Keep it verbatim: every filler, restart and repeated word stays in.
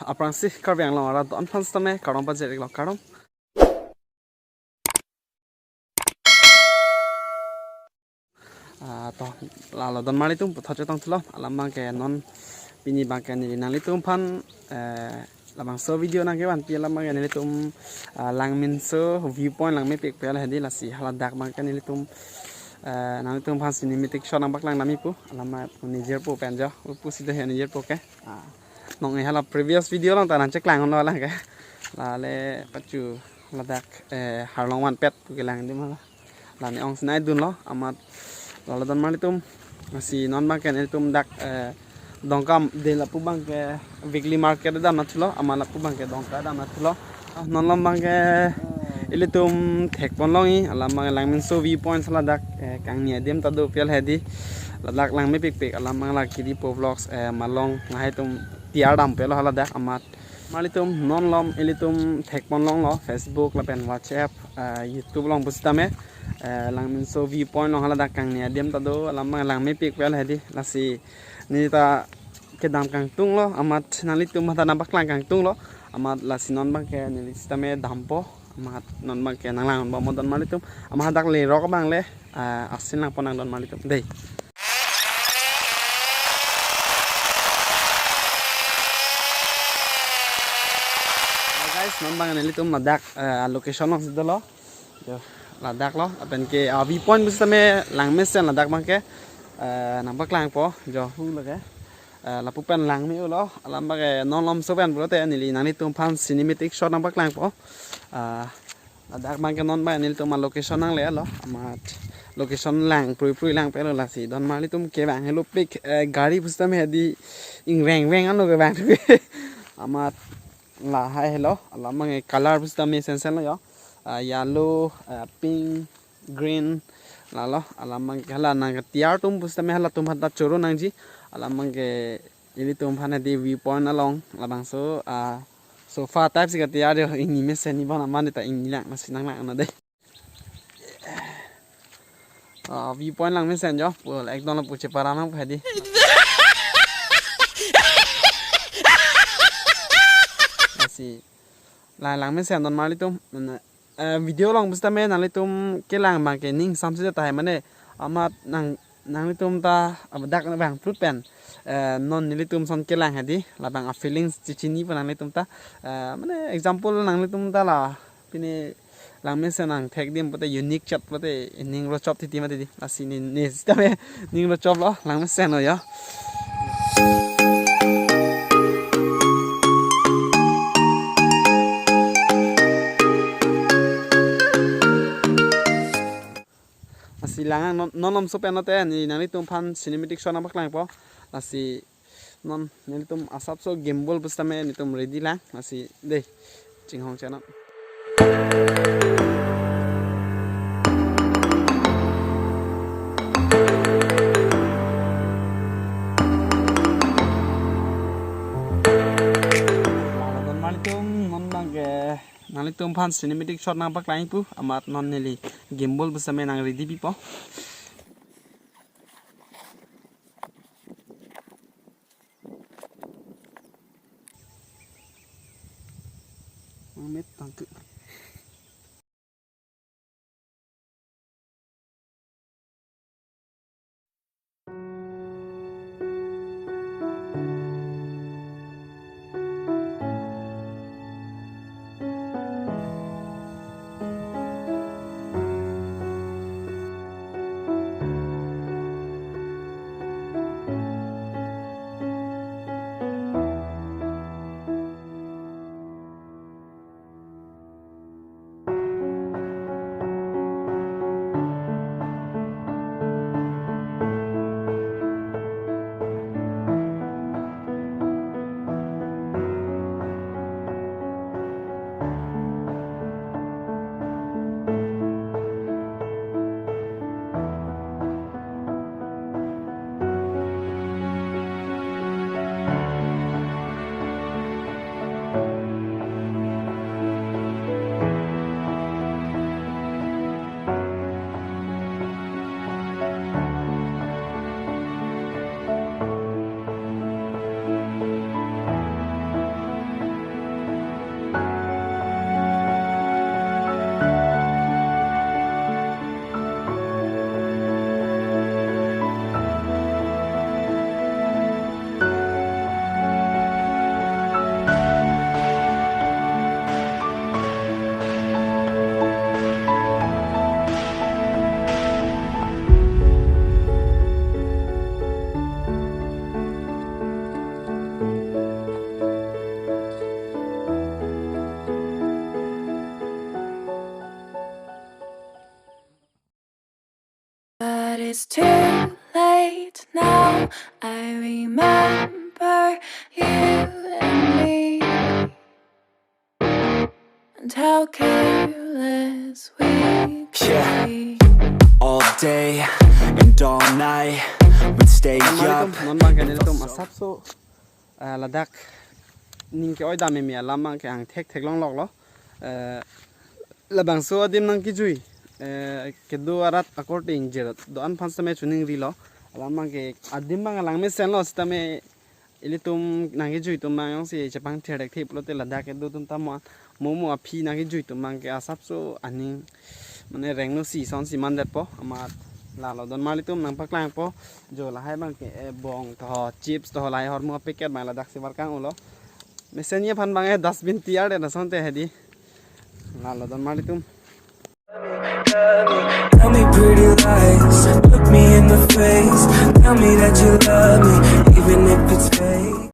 Aphrangsi Karbi Anglong arat do-an aphan sitame kardom pajir-iklo, kardom. Ah, to, lalo donmar ilitum puthot chetongthulo, alam abangke non pini abangke neli nanglitum aphan, eh, labangso video nangkevanpi alam abangke nelitum, ah, Langmeinso viewpoint langmepik pen hedi, lasi haladak abangke nelitum, eh, nanglitum aphan cinematic shot nangpaklang damji pu, alam abang nejirpo pen jo, pusi do he nejirpo ke. Ah, nong-e hala previous video along ta nangcheklang lo lang ke. Lale pachu ladak, eh, Harlong vanpet pu kelang adim hala. Lani ong sinai dunlo, amat lalo donmar ilitum. Lasi non abangke nelitum dak, eh, Dongka de lapu abangke weekly market damnathulo, amat lapu abangke Dongka damnathulo. Ah, non malom abangke ilitum thekpon longji, alam abang Langmeinso viewpoint haladak, eh, kangni adim ta do pen hedi. Ladak langmepikpik, alam abang la Kiripo Vlogs, eh, malong lahai atum tiar dampo lo haladak amat. Malom ilitum non malom ilitum thekpon longlo, Facebook lapen WhatsApp, eh, YouTube along pusitame, eh, Langmeinso viewpoint along haladak kangni adim ta do, alam abang langmepik pen hedi. Lasi neli ta kedam kangtunglo, amat nanglitum aphan ta nangpaklang kangtunglo, amat lasi non abangke neli sitame dampo, amat non abangke nanglangpo mo donmar ilitum, amat dak lerok abang le, ah, asin langpon nang donmar ilitum dei. Hello guys, non abang nelitum ladak, eh, location alongsi dolo. Jo, ladak lo, lapen ke, ah, viewpoint pusitame Langmesen ladak abangke, eh, nangpaklangpo, jo, hu lake. Eh, lapu pen langme-o lo, alam abangke non malomso pen pulote neli nanglitum aphan cinematic shot nangpaklangpo. Ah, ladak abangke non abang nelitum alocation nanglelo, amat location lang prui prui lang pelo lasi donmar ilitum kevang helopik, eh, gari pusitame hedi ingrengveng anlo kevang. Amat lahai helo, alam abang color pusitame sensen lo jo. Ah, yellow, ah, pink, green, lalo, alam abang hala nang tiar atum pusitame halatum aphan ta choro nangji, alam abangke ilitum aphan hedi viewpoint along, labangso, ah, sofa type si katiar jo, ingni mesen ni bon aman ta ingni lang, lasi nanglang non dei. Ah, viewpoint Langmesen jo, pul ekdom lo puche para nang hedi. Lasi, la Langmesen donmar ilitum, eh, video along pusitame nanglitum kelang abangke ning samsi tahai mane, amat nang, nanglitum ta abadak abang prut pen, eh, non nelitum ason kelang hedi, labang a feelings chechinipo nanglitum ta, eh, mane example nanglitum ta la pini Langmesen nangthek adim pulote unique chat pulote ning rochop titi mati di. Lasi ne, ne sitame ning rochoplo Langmesen lo jo. Lasi lang non, non malomso pen lote neli nanglitum aphan cinematic shot nangpaklangpo. Lasi non nelitum asapso gimbal pusitame nelitum ready lang, lasi dei chinghong channel. Lalo donmar ilitum non abangke nanglitum aphan cinematic shot nangpaklangji pu, amat non neli gimbal pusitame nang ready pipo. Amit tangke. It's too late now. I remember you and me, and how careless we could Yeah. be. All day and all night, we'd stay up. Alaikum, non bang ke nelitum asapso, ah, ladak ning ke-oi dam meme alam bang ke angthek theklongloklo. Eh, labangso adim nangkejui, eh, kedo arat akorte ingjir do-an aphan sitame chuningrilo. Alam bang ke adim bang alang mesenlo sitame ilitum nangkejui atum bang jongsi chepangthir thekthe pulote ladak kedo atum ta mo momo aphi nangkejui atum bang ke asapso aning mane rengno si son si mandetpo amat lalo don marlitum nangpaklangpo jo lahai bang ke, eh, bong to chips to lahai hormu packet bang ladak si barkang ulo. Mesenji aphan bang, eh, dustbin tiar de na sonte hedi. Lalo don marlitum. Tell me pretty lies, look me in the face. Tell me that you love me, even if it's fake.